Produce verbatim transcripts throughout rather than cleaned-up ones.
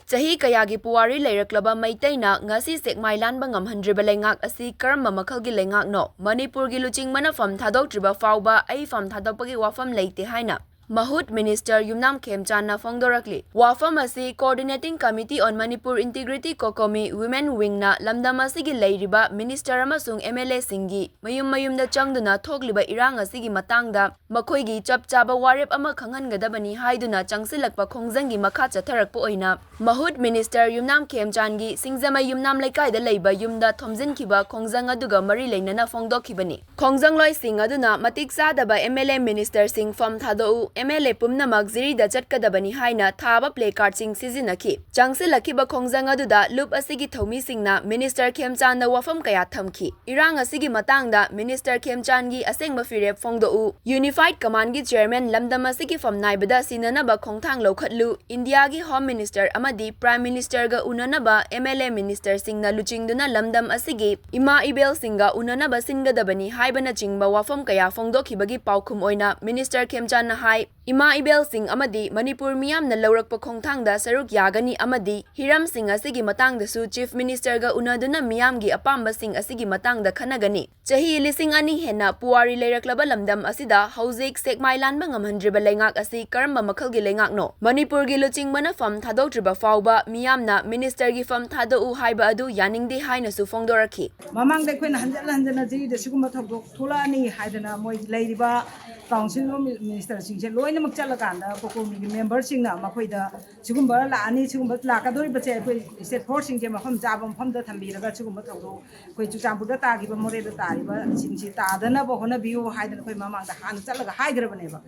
ꯆꯍꯤ ꯀꯌꯥꯒꯤ ꯄꯨꯋꯥꯔꯤ ꯂꯩꯔꯛꯂꯕ ꯃꯩꯇꯩꯅ ꯉꯁꯤ ꯁꯦꯛꯃꯥꯏ ꯂꯥꯟꯕ ꯉꯝꯍꯟꯗ꯭ꯔꯤꯕ ꯂꯩꯉꯥꯛ ꯑꯁꯤ ꯀꯔꯝꯕ ꯃꯈꯜꯒꯤ ꯂꯩꯉꯥꯛꯅꯣ? ꯃꯅꯤꯄꯨꯔꯒꯤ ꯂꯨꯆꯤꯡꯕꯅ ꯐꯝ ꯊꯥꯗꯣꯛꯇ꯭ꯔꯤꯕ ꯐꯥꯎꯕ ꯑꯩ ꯐꯝ ꯊꯥꯗꯣꯛꯄꯒꯤ ꯋꯥꯐꯝ ꯂꯩꯇꯦ ꯍꯥꯏꯅ ꯃꯍꯨꯠ ꯃꯤꯅꯤꯁꯇꯔ ꯌꯨꯝꯅꯥꯝ ꯈꯦꯝꯆꯥꯟꯅ ꯐꯣꯡꯗꯣꯔꯛꯂꯤ꯫ ꯋꯥꯐꯝ ꯑꯁꯤ Coordinating Committee on Manipur Integrity, COCOMI, Women Wingꯅ ꯂꯝꯗꯝ ꯑꯁꯤꯒꯤ ꯂꯩꯔꯤꯕ ꯃꯤꯅꯤꯁꯇꯔ ꯑꯃꯁꯨꯡ MLAꯁꯤꯡꯒꯤ ꯃꯌꯨꯝ ꯃꯌꯨꯝꯗ ꯆꯪꯗꯨꯅ ꯊꯣꯛꯂꯤꯕ ꯏꯔꯥꯡ ꯑꯁꯤꯒꯤ ꯃꯇꯥꯡꯗ ꯃꯈꯣꯏꯒꯤ ꯆꯞ ꯆꯥꯕ ꯋꯥꯔꯦꯞ ꯑꯃ ꯈꯪꯍꯟꯒꯗꯕꯅꯤ ꯍꯥꯏꯗꯨꯅ ꯆꯪꯁꯤꯜꯂꯛꯄ ꯈꯣꯡꯖꯪꯒꯤ ꯃꯈꯥ ꯆꯠꯊꯔꯛꯄ ꯑꯣꯏꯅ ꯃꯍꯨꯠ ꯃꯤꯅꯤꯁꯇꯔ ꯌꯨꯝꯅꯥꯝ ꯈꯦꯝꯆꯥꯟꯒꯤ ꯁꯤꯡꯖꯃꯩ ꯌꯨꯝꯅꯥꯝ ꯂꯩꯀꯥꯏꯗ ꯂꯩꯕ ꯌꯨꯝꯗ ꯊꯣꯝꯖꯤꯟꯈꯤꯕ ꯈꯣꯡꯖꯪ ꯑꯗꯨꯒ ꯃꯔꯤ ꯂꯩꯅꯅ ꯐꯣꯡꯗꯣꯛꯈꯤꯕꯅꯤ꯫ ꯈꯣꯡꯖꯪꯂꯣꯏꯁꯤꯡ ꯑꯗꯨꯅ ꯃꯇꯤꯛ ꯆꯥꯗꯕ MLA ꯃꯤꯅꯤꯁꯇꯔꯁꯤꯡ ꯐꯝ ꯊꯥꯗꯣꯛꯎ, MLA ꯄꯨꯝꯅꯃꯛ ꯖꯤꯔꯤꯗ ꯆꯠꯀꯗꯕꯅꯤ ꯍꯥꯏꯅ ꯊꯥꯕ placardꯁꯤꯡ ꯁꯤꯖꯤꯟꯅꯈꯤ꯫ ꯆꯪꯁꯤꯜꯂꯛꯈꯤꯕ ꯈꯣꯡꯖꯪ ꯑꯗꯨꯗ ꯂꯨꯞ ꯑꯁꯤꯒꯤ ꯊꯧꯃꯤꯁꯤꯡꯅ ꯃꯤꯅꯤꯁꯇꯔ ꯈꯦꯝꯆꯥꯟꯗ ꯋꯥꯐꯝ ꯀꯌꯥ ꯊꯝꯈꯤ꯫ ꯏꯔꯥꯡ ꯑꯁꯤꯒꯤ ꯃꯇꯥꯡꯗ ꯃꯤꯅꯤꯁꯇꯔ ꯈꯦꯝꯆꯥꯟꯒꯤ ꯑꯁꯦꯡꯕ ꯐꯤꯔꯦꯞ ꯐꯣꯡꯗꯣꯛꯎ, Unified Commandꯒꯤ chairman ꯂꯝꯗꯝ ꯑꯁꯤꯒꯤ ꯐꯝ ꯅꯥꯏꯕꯗ ꯁꯤꯟꯅꯅꯕ ꯈꯣꯡꯊꯥꯡ ꯂꯧꯈꯠꯂꯨ, ꯏꯟꯗꯤꯌꯥꯒꯤ Home Minister ꯑꯃꯗꯤ Prime Ministerꯒ ꯎꯅꯅꯕ MLA ꯃꯤꯅꯤꯁꯇꯔꯁꯤꯡꯅ ꯂꯨꯆꯤꯡꯗꯨꯅ ꯂꯝꯗꯝ ꯑꯁꯤꯒꯤ ꯏꯃꯥ ꯏꯕꯦꯜꯁꯤꯡꯒ ꯎꯅꯅꯕ ꯁꯤꯟꯒꯗꯕꯅꯤ ꯍꯥꯏꯕꯅꯆꯤꯡꯕ ꯋꯥꯐꯝ ꯀꯌꯥ ꯐꯣꯡꯗꯣꯛꯈꯤꯕꯒꯤ ꯄꯥꯎꯈꯨꯝ ꯑꯣꯏꯅ ꯃꯤꯅꯤꯁꯇꯔ ꯈꯦꯝꯆꯥꯟꯅ ꯍꯥꯏ, ꯏꯃꯥ ꯏꯕꯦꯜꯁꯤꯡ ꯑꯃꯗꯤ ꯃꯅꯤꯄꯨꯔ ꯃꯤꯌꯥꯝꯅ ꯂꯧꯔꯛꯄ ꯈꯣꯡꯊꯥꯡꯗ ꯁꯔꯨꯛ ꯌꯥꯒꯅꯤ ꯑꯃꯗꯤ ꯍꯤꯔꯝꯁꯤꯡ ꯑꯁꯤꯒꯤ ꯃꯇꯥꯡꯗꯁꯨ Chief Ministerꯒ ꯎꯅꯗꯨꯅ ꯃꯤꯌꯥꯝꯒꯤ ꯑꯄꯥꯝꯕꯁꯤꯡ ꯑꯁꯤꯒꯤ ꯃꯇꯥꯡꯗ ꯈꯟꯅꯒꯅꯤ꯫ ꯆꯍꯤ ꯂꯤꯁꯤꯡ ꯑꯅꯤ ꯍꯦꯟꯅ ꯄꯨꯋꯥꯔꯤ ꯂꯩꯔꯛꯂꯕ ꯂꯝꯗꯝ ꯑꯁꯤꯗ ꯍꯧꯖꯤꯛ ꯁꯦꯛꯃꯥꯏ ꯂꯥꯟꯕ ꯉꯝꯍꯟꯗ꯭ꯔꯤꯕ ꯂꯩꯉꯥꯛ ꯑꯁꯤ ꯀꯔꯝꯕ ꯃꯈꯜꯒꯤ ꯂꯩꯉꯥꯛꯅꯣ? ꯃꯅꯤꯄꯨꯔꯒꯤ ꯂꯨꯆꯤꯡꯕꯅ ꯐꯝ ꯊꯥꯗꯣꯛꯇ꯭ꯔꯤꯕ ꯐꯥꯎꯕ ꯃꯤꯌꯥꯝꯅ ꯃꯤꯅꯤꯁꯇꯔꯒꯤ ꯐꯝ ꯊꯥꯗꯣꯛꯎ ꯍꯥꯏꯕ ꯑꯗꯨ ꯌꯥꯅꯤꯡꯗꯦ ꯍꯥꯏꯅꯁꯨ ꯐꯣꯡꯗꯣꯔꯛꯈꯤ꯫ ꯃꯃꯥꯡꯗ ꯑꯩꯈꯣꯏꯅ ꯍꯟꯖꯟ ꯍꯟꯖꯟꯅ ꯖꯤꯔꯤꯗ ꯁꯤꯒꯨꯝꯕ ꯊꯧꯗꯣꯛ ꯊꯣꯛꯂꯛꯑꯅꯤ ꯍꯥꯏꯗꯅ ꯃꯣꯏ ꯂꯩꯔꯤꯕ Council of Ministerꯁꯤꯡꯁꯦ ꯂꯣꯏꯅꯃꯛ ꯆꯠꯂꯀꯥꯟꯗ COCOMIꯒꯤ memberꯁꯤꯡꯅ ꯃꯈꯣꯏꯗ ꯁꯤꯒꯨꯝꯕ ꯂꯥꯛꯑꯅꯤ, ꯁꯤꯒꯨꯝꯕ ꯂꯥꯛꯀꯗꯧꯔꯤꯕꯁꯦ ꯑꯩꯈꯣꯏ state forceꯁꯤꯡꯁꯦ ꯃꯐꯝ ꯆꯥꯕ ꯃꯐꯝꯗ ꯊꯝꯕꯤꯔꯒ ꯁꯤꯒꯨꯝꯕ ꯊꯧꯗꯣꯛ ꯑꯩꯈꯣꯏ ꯆꯨꯔꯆꯥꯟꯄꯨꯔꯗ ꯇꯥꯈꯤꯕ, ꯃꯣꯔꯦꯗ ꯇꯥꯔꯤꯕꯁꯤꯡꯁꯤ ꯇꯥꯗꯅꯕ ꯍꯣꯠꯅꯕꯤꯌꯨ ꯍꯥꯏꯗꯅ ꯑꯩꯈꯣꯏ ꯃꯃꯥꯡꯗ ꯍꯥꯟꯅ ꯆꯠꯂꯒ ꯍꯥꯏꯈ꯭ꯔꯕꯅꯦꯕ꯫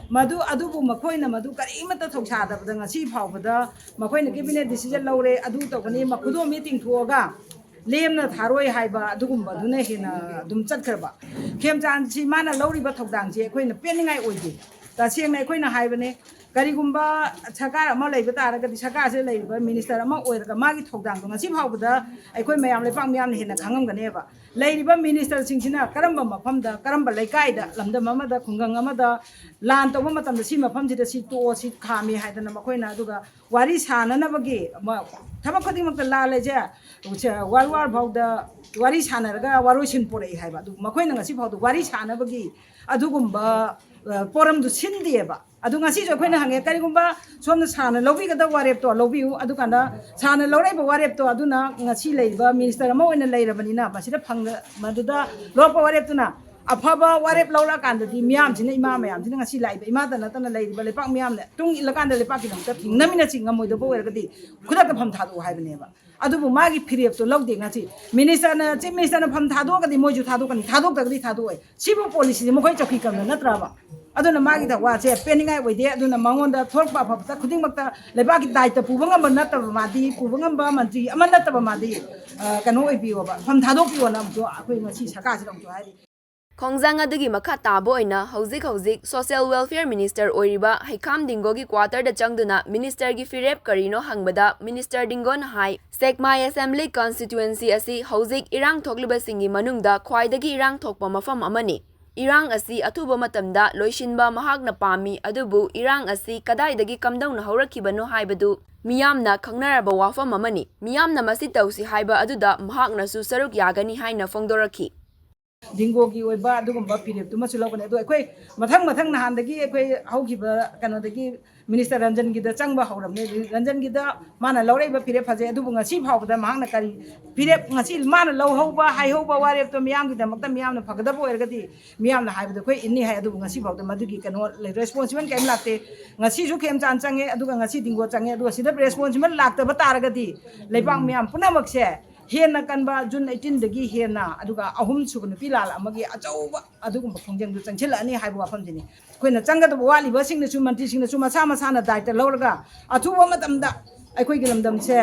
ꯃꯗꯨ, ꯑꯗꯨꯕꯨ ꯃꯈꯣꯏꯅ ꯃꯗꯨ ꯀꯔꯤꯃꯠꯇ ꯊꯧꯁꯥꯗꯕꯗ ꯉꯁꯤ ꯐꯥꯎꯕꯗ ꯃꯈꯣꯏꯅ cabinet decision ꯂꯧꯔꯦ, ꯑꯗꯨ ꯇꯧꯒꯅꯤ, ꯃꯈꯨꯗꯣꯝ ꯃꯤ ꯇꯤꯡꯊꯣꯛꯑꯒ ꯂꯦꯝꯅ ꯊꯥꯔꯣꯏ ꯍꯥꯏꯕ ꯑꯗꯨꯒꯨꯝꯕꯗꯨꯅ ꯍꯦꯟꯅ ꯑꯗꯨꯝ ꯆꯠꯈ꯭ꯔꯕ꯫ ꯈꯦꯝꯆꯥꯟꯁꯤ ꯃꯥꯅ ꯂꯧꯔꯤꯕ ꯊꯧꯗꯥꯡꯁꯤ ꯑꯩꯈꯣꯏꯅ ꯄꯦꯟꯅꯤꯡꯉꯥꯏ ꯑꯣꯏꯗꯦ꯫ ꯇꯁꯦꯡꯅ ꯑꯩꯈꯣꯏꯅ ꯍꯥꯏꯕꯅꯦ, ꯀꯔꯤꯒꯨꯝꯕ ꯁꯔꯀꯥꯔ ꯑꯃ ꯂꯩꯕ ꯇꯥꯔꯒꯗꯤ, ꯁꯔꯀꯥꯔꯁꯤꯗ ꯂꯩꯔꯤꯕ ꯃꯤꯅꯤꯁꯇꯔ ꯑꯃ ꯑꯣꯏꯔꯒ ꯃꯥꯒꯤ ꯊꯧꯗꯥꯡꯗꯣ ꯉꯁꯤ ꯐꯥꯎꯕꯗ ꯑꯩꯈꯣꯏ ꯃꯌꯥꯝ, ꯂꯩꯄꯥꯛ ꯃꯤꯌꯥꯝꯅ ꯍꯦꯟꯅ ꯈꯪꯉꯝꯒꯅꯦꯕ꯫ ꯂꯩꯔꯤꯕ ꯃꯤꯅꯤꯁꯇꯔꯁꯤꯡꯁꯤꯅ ꯀꯔꯝꯕ ꯃꯐꯝꯗ, ꯀꯔꯝꯕ ꯂꯩꯀꯥꯏꯗ, ꯂꯝꯗꯝ ꯑꯃꯗ, ꯈꯨꯡꯒꯪ ꯑꯃꯗ ꯂꯥꯟ ꯇꯧꯕ ꯃꯇꯝꯗ ꯁꯤ ꯃꯐꯝꯁꯤꯗ ꯁꯤ ꯇꯣꯛꯑꯣ, ꯁꯤ ꯈꯥꯝꯃꯤ ꯍꯥꯏꯗꯅ ꯃꯈꯣꯏꯅ, ꯑꯗꯨꯒ ꯋꯥꯔꯤ ꯁꯥꯅꯅꯕꯒꯤ ꯃ-, ꯊꯕꯛ ꯈꯨꯗꯤꯡꯃꯛꯇ ꯂꯥꯜꯂꯦꯁꯦ, ꯋꯥꯔꯜ ꯋꯥꯔ ꯐꯥꯎꯗ ꯋꯥꯔꯤ ꯁꯥꯟꯅꯔꯒ ꯋꯥꯔꯣꯏꯁꯤꯟ ꯄꯨꯔꯛꯏ ꯍꯥꯏꯕ꯫ ꯑꯗꯨ ꯃꯈꯣꯏꯅ ꯉꯁꯤ ꯐꯥꯎꯗ ꯋꯥꯔꯤ ꯁꯥꯅꯕꯒꯤ ꯑꯗꯨꯒꯨꯝꯕ, ꯑ, ꯄꯣꯔꯝꯗꯨ ꯁꯤꯟꯗꯦꯕ꯫ ꯑꯗꯨ ꯉꯁꯤꯁꯨ ꯑꯩꯈꯣꯏꯅ ꯍꯪꯉꯦ, ꯀꯔꯤꯒꯨꯝꯕ ꯁꯣꯝꯅ ꯁꯥꯔꯅ ꯂꯧꯕꯤꯒꯗꯕ ꯋꯥꯔꯦꯞꯇꯣ ꯂꯧꯕꯤꯌꯨ, ꯑꯗꯨꯀꯥꯟꯗ ꯁꯥꯔꯅ ꯂꯧꯔꯛꯏꯕ ꯋꯥꯔꯦꯞꯇꯣ ꯑꯗꯨꯅ ꯉꯁꯤ ꯂꯩꯔꯤꯕ ꯃꯤꯅꯤꯁꯇꯔ ꯑꯃ ꯑꯣꯏꯅ ꯂꯩꯔꯕꯅꯤꯅ ꯃꯁꯤꯗ ꯐꯪ-, ꯃꯗꯨꯗ ꯂꯧꯔꯛꯄ ꯋꯥꯔꯦꯞꯇꯨꯅ ꯑꯐꯕ ꯋꯥꯔꯦꯞ ꯂꯧꯔꯛꯑꯀꯥꯟꯗꯗꯤ ꯃꯤꯌꯥꯝꯁꯤꯅ, ꯏꯃꯥ ꯃꯌꯥꯝꯁꯤꯅ, ꯉꯁꯤ ꯂꯥꯛꯏꯕ ꯏꯃꯥꯗ ꯅꯠꯇꯅ ꯂꯩꯔꯤꯕ ꯂꯩꯄꯥꯛ ꯃꯤꯌꯥꯝꯅ ꯇꯨꯡ ꯏꯜꯂꯀꯥꯟꯗ ꯂꯩꯄꯥꯛꯀꯤꯗꯃꯛꯇ ꯊꯦꯡꯅꯃꯤꯟꯅꯁꯤ ꯉꯝꯃꯣꯏꯗꯕ ꯑꯣꯏꯔꯒꯗꯤ ꯈꯨꯗꯛꯇ ꯐꯝ ꯊꯥꯗꯣꯛꯎ ꯍꯥꯏꯕꯅꯦꯕ꯫ ꯑꯗꯨꯕꯨ ꯃꯥꯒꯤ ꯐꯤꯔꯦꯞꯇꯣ ꯂꯧꯗꯦ꯫ ꯉꯁꯤ ꯃꯤꯅꯤꯁꯇꯔꯅ, ꯆꯤꯐ ꯃꯤꯅꯤꯁꯇꯔꯅ ꯐꯝ ꯊꯥꯗꯣꯛꯑꯒꯗꯤ ꯃꯣꯏꯁꯨ ꯊꯥꯗꯣꯛꯀꯅꯤ, ꯊꯥꯗꯣꯛꯇ꯭ꯔꯒꯗꯤ ꯊꯥꯗꯣꯛꯑꯣꯏ꯫ ꯁꯤꯕꯨ ꯄꯣꯂꯤꯁꯤꯁꯦ ꯃꯈꯣꯏ ꯆꯧꯀꯤ ꯀꯝꯅ ꯅꯠꯇ꯭ꯔꯕ? ꯑꯗꯨꯅ ꯃꯥꯒꯤ ꯋꯥꯁꯦ ꯄꯦꯟꯅꯤꯡꯉꯥꯏ ꯑꯣꯏꯗꯦ꯫ ꯑꯗꯨꯅ ꯃꯉꯣꯟꯗ ꯊꯣꯛꯂꯛꯄ ꯑꯐꯕꯇ ꯈꯨꯗꯤꯡꯃꯛꯇ ꯂꯩꯕꯥꯛꯀꯤ ꯗꯥꯏꯇ ꯄꯨꯕ ꯉꯝꯕ ꯅꯠꯇꯕ ꯃꯥꯗꯤ, ꯄꯨꯕ ꯉꯝꯕ ꯃꯟꯇ꯭ꯔꯤ ꯑꯃ ꯅꯠꯇꯕ ꯃꯥꯗꯤ, ꯑ, ꯀꯩꯅꯣ ꯑꯣꯏꯕꯤꯌꯣꯕ, ꯐꯝ ꯊꯥꯗꯣꯛꯄꯤꯌꯣꯅ ꯑꯃꯨꯛꯁꯨ ꯑꯩꯈꯣꯏ ꯉꯁꯤ ꯁꯔꯀꯥꯔꯁꯤꯗ ꯑꯃꯨꯛꯁꯨ ꯍꯥꯏꯔꯤ꯫ ꯈꯣꯡꯖꯪ ꯑꯗꯨꯒꯤ ꯃꯈꯥ ꯇꯥꯕ ꯑꯣꯏꯅ ꯍꯧꯖꯤꯛ ꯍꯧꯖꯤꯛ ꯁꯣꯁꯤꯌꯦꯜ ꯋꯦꯜꯐꯤꯌꯔ ꯃꯤꯅꯤꯁꯇꯔ ꯑꯣꯏꯔꯤꯕ ꯍꯩꯈꯥꯝ ꯗꯤꯡꯒꯣꯒꯤ ꯀ꯭ꯋꯥꯇꯔꯗ ꯆꯪꯗꯨꯅ ꯃꯤꯅꯤꯁꯇꯔꯒꯤ ꯐꯤꯔꯦꯞ ꯀꯔꯤꯅꯣ ꯍꯪꯕꯗ ꯃꯤꯅꯤꯁꯇꯔ ꯗꯤꯡꯒꯣꯅ ꯍꯥꯏ, ꯁꯦꯛꯃꯥꯏ ꯑꯦꯁꯦꯝꯕ꯭ꯂꯤ ꯀꯟꯁꯇꯤꯇ꯭ꯋꯦꯟꯁꯤ ꯑꯁꯤ ꯍꯧꯖꯤꯛ ꯏꯔꯥꯡ ꯊꯣꯛꯂꯤꯕꯁꯤꯡꯒꯤ ꯃꯅꯨꯡꯗ ꯈ꯭ꯋꯥꯏꯗꯒꯤ ꯏꯔꯥꯡ ꯊꯣꯛꯄ ꯃꯐꯝ ꯑꯃꯅꯤ꯫ ꯏꯔꯥꯡ ꯑꯁꯤ ꯑꯊꯨꯕ ꯃꯇꯝꯗ ꯂꯣꯏꯁꯤꯟꯕ ꯃꯍꯥꯛꯅ ꯄꯥꯝꯃꯤ, ꯑꯗꯨꯕꯨ ꯏꯔꯥꯡ ꯑꯁꯤ ꯀꯗꯥꯏꯗꯒꯤ ꯀꯝꯗꯧꯅ ꯍꯧꯔꯛꯈꯤꯕꯅꯣ ꯍꯥꯏꯕꯗꯨ ꯃꯤꯌꯥꯝꯅ ꯈꯪꯅꯔꯕ ꯋꯥꯐꯝ ꯑꯃꯅꯤ꯫ ꯃꯤꯌꯥꯝꯅ ꯃꯁꯤ ꯇꯧꯁꯤ ꯍꯥꯏꯕ ꯑꯗꯨꯗ ꯃꯍꯥꯛꯅꯁꯨ ꯁꯔꯨꯛ ꯌꯥꯒꯅꯤ ꯍꯥꯏꯅ ꯐꯣꯡꯗꯣꯔꯛꯈꯤ꯫ ꯗꯤꯡꯒꯣꯒꯤ ꯑꯣꯏꯕ ꯑꯗꯨꯒꯨꯝꯕ ꯐꯤꯔꯦꯞꯇꯨꯃꯁꯨ ꯂꯧꯒꯅꯤ꯫ ꯑꯗꯣ ꯑꯩꯈꯣꯏ ꯃꯊꯪ ꯃꯊꯪ ꯅꯍꯥꯟꯗꯒꯤ ꯑꯩꯈꯣꯏ ꯍꯧꯈꯤꯕ ꯀꯩꯅꯣꯗꯒꯤ ꯃꯤꯅꯤꯁꯇꯔ ꯔꯟꯖꯟꯒꯤꯗ ꯆꯪꯕ ꯍꯧꯔꯕꯅꯦ꯫ ꯔꯟꯖꯟꯒꯤꯗ ꯃꯥꯅ ꯂꯧꯔꯛꯏꯕ ꯐꯤꯔꯦꯞ ꯐꯖꯩ, ꯑꯗꯨꯕꯨ ꯉꯁꯤ ꯐꯥꯎꯕꯗ ꯃꯍꯥꯛꯅ ꯀꯔꯤ ꯐꯤꯔꯦꯞ, ꯉꯁꯤ ꯃꯥꯅ ꯂꯧꯍꯧꯕ, ꯍꯥꯏꯍꯧꯕ ꯋꯥꯔꯦꯞꯇꯣ ꯃꯤꯌꯥꯝꯒꯤꯗꯃꯛꯇ, ꯃꯤꯌꯥꯝꯅ ꯐꯒꯗꯕ ꯑꯣꯏꯔꯒꯗꯤ ꯃꯤꯌꯥꯝꯅ ꯍꯥꯏꯕꯗꯣ ꯑꯩꯈꯣꯏ ꯏꯟꯅꯤ ꯍꯥꯏ, ꯑꯗꯨꯕꯨ ꯉꯁꯤ ꯐꯥꯎꯗ ꯃꯗꯨꯒꯤ ꯀꯩꯅꯣ ꯂꯩ, ꯔꯦꯁꯄꯣꯟꯁꯤꯕꯜ ꯀꯔꯤꯝ ꯂꯥꯛꯇꯦ꯫ ꯉꯁꯤꯁꯨ ꯈꯦꯝꯆꯥꯟ ꯆꯪꯉꯦ, ꯑꯗꯨꯒ ꯉꯁꯤ ꯗꯤꯡꯒꯣ ꯆꯪꯉꯦ, ꯑꯗꯨꯒ ꯁꯤꯗ ꯔꯦꯁꯄꯣꯟꯁꯤꯕꯜ ꯂꯥꯛꯇꯕ ꯇꯥꯔꯒꯗꯤ ꯂꯩꯕꯥꯛ ꯃꯤꯌꯥꯝ ꯄꯨꯝꯅꯃꯛꯁꯦ ꯍꯦꯟꯅ ꯀꯟꯕ ꯖꯨꯟ ꯑꯩꯠꯇꯤꯟꯗꯒꯤ ꯍꯦꯟꯅ, ꯑꯗꯨꯒ ꯑꯍꯨꯝꯁꯨꯕ ꯅꯨꯄꯤ ꯂꯥꯜ ꯑꯃꯒꯤ ꯑꯆꯧꯕ ꯑꯗꯨꯒꯨꯝꯕ ꯈꯣꯡꯖꯪꯗꯨ ꯆꯪꯁꯤꯜꯂꯛꯑꯅꯤ ꯍꯥꯏꯕ ꯋꯥꯐꯝꯁꯤꯅꯤ꯫ ꯑꯩꯈꯣꯏꯅ ꯆꯪꯒꯗꯕ ꯋꯥꯠꯂꯤꯕꯁꯤꯡꯅꯁꯨ, ꯃꯟꯇ꯭ꯔꯤꯁꯤꯡꯅꯁꯨ ꯃꯁꯥ ꯃꯁꯥꯅ ꯗꯥꯏꯇ ꯂꯧꯔꯒ ꯑꯊꯨꯕ ꯃꯇꯝꯗ ꯑꯩꯈꯣꯏꯒꯤ ꯂꯝꯗꯝꯁꯦ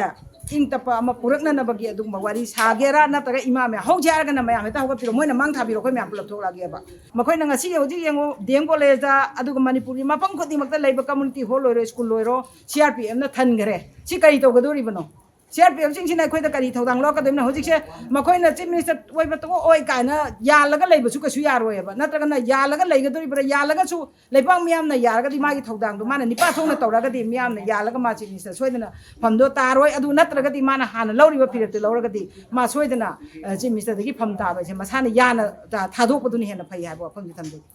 ꯏꯪ ꯇꯞꯄ ꯑꯃ ꯄꯨꯔꯛꯅꯅꯕꯒꯤ ꯑꯗꯨꯒꯨꯝꯕ ꯋꯥꯔꯤ ꯁꯥꯒꯦꯔꯥ, ꯅꯠꯇ꯭ꯔꯒ ꯏꯃꯥ ꯃꯌꯥꯝ ꯍꯧꯁꯦ ꯍꯥꯏꯔꯒꯅ ꯃꯌꯥꯝ ꯍꯦꯛꯇ ꯍꯧꯒꯠꯄꯤꯔꯣ, ꯃꯣꯏꯅ ꯃꯥꯡ ꯊꯥꯕꯤꯔꯣ, ꯑꯩꯈꯣꯏ ꯃꯌꯥꯝ ꯄꯨꯂꯞ ꯊꯣꯛꯂꯛꯑꯒꯦꯕ꯫ ꯃꯈꯣꯏꯅ ꯉꯁꯤ ꯍꯧꯖꯤꯛ ꯌꯦꯡꯉꯨ, ꯗꯤ ꯑꯦꯝ ꯀꯣꯂꯦꯖꯇ ꯑꯗꯨꯒ ꯃꯅꯤꯄꯨꯔꯒꯤ ꯃꯐꯝ ꯈꯨꯗꯤꯡꯃꯛꯇ ꯂꯩꯕ ꯀꯝꯃꯨꯅꯤꯇꯤ ꯍꯣꯜ ꯑꯣꯏꯔꯣ, ꯁ꯭ꯀꯨꯜ ꯑꯣꯏꯔꯣ, ꯁꯤ ꯑꯥꯔ ꯄꯤ ꯑꯦꯐꯅ ꯊꯟꯈ꯭ꯔꯦ꯫ ꯁꯤ ꯀꯔꯤ ꯇꯧꯒꯗꯣꯔꯤꯕꯅꯣ? ꯁꯤ ꯑꯥꯔ ꯄꯤ ꯑꯦꯐꯁꯤꯡꯁꯤꯅ ꯑꯩꯈꯣꯏꯗ ꯀꯔꯤ ꯊꯧꯗꯥꯡ ꯂꯧꯔꯛꯀꯗꯣꯏꯅꯣ? ꯍꯧꯖꯤꯛꯁꯦ ꯃꯈꯣꯏꯅ ꯆꯤꯐ ꯃꯤꯅꯤꯁꯇꯔ ꯑꯣꯏꯕ ꯇꯣꯛꯑꯣꯏ ꯀꯥꯏꯅ ꯌꯥꯜꯂꯒ ꯂꯩꯕꯁꯨ ꯀꯩꯁꯨ ꯌꯥꯔꯣꯏꯑꯕ꯫ ꯅꯠꯇ꯭ꯔꯒꯅ ꯌꯥꯜꯂꯒ ꯂꯩꯒꯗꯣꯔꯤꯕ꯭ꯔꯥ? ꯌꯥꯜꯂꯒꯁꯨ ꯂꯩꯕꯥꯛ ꯃꯤꯌꯥꯝꯅ ꯌꯥꯔꯒꯗꯤ ꯃꯥꯒꯤ ꯊꯧꯗꯥꯡꯗꯣ ꯃꯥꯅ ꯅꯤꯄꯥ ꯊꯣꯛꯅ ꯇꯧꯔꯒꯗꯤ ꯃꯤꯌꯥꯝꯅ ꯌꯥꯜꯂꯒ ꯃꯥ ꯆꯤꯐ ꯃꯤꯅꯤꯁꯇꯔ ꯁꯣꯏꯗꯅ ꯐꯝꯗꯣ ꯇꯥꯔꯣꯏ꯫ ꯑꯗꯨ ꯅꯠꯇ꯭ꯔꯒꯗꯤ ꯃꯥꯅ ꯍꯥꯟꯅ ꯂꯧꯔꯤꯕ ꯐꯤꯔꯦꯞꯇꯨ ꯂꯧꯔꯒꯗꯤ ꯃꯥ ꯁꯣꯏꯗꯅ, ꯑ, ꯆꯤꯐ ꯃꯤꯅꯤꯁꯇꯔꯗꯒꯤ ꯐꯝ ꯇꯥꯕ ꯍꯥꯏꯁꯦ ꯃꯁꯥꯅ ꯌꯥꯅ ꯊꯥ-, ꯊꯥꯗꯣꯛꯄꯗꯨꯅ ꯍꯦꯟꯅ ꯐꯩ ꯍꯥꯏꯕ ꯋꯥꯐꯝꯁꯦ ꯊꯝꯖꯒꯦ꯫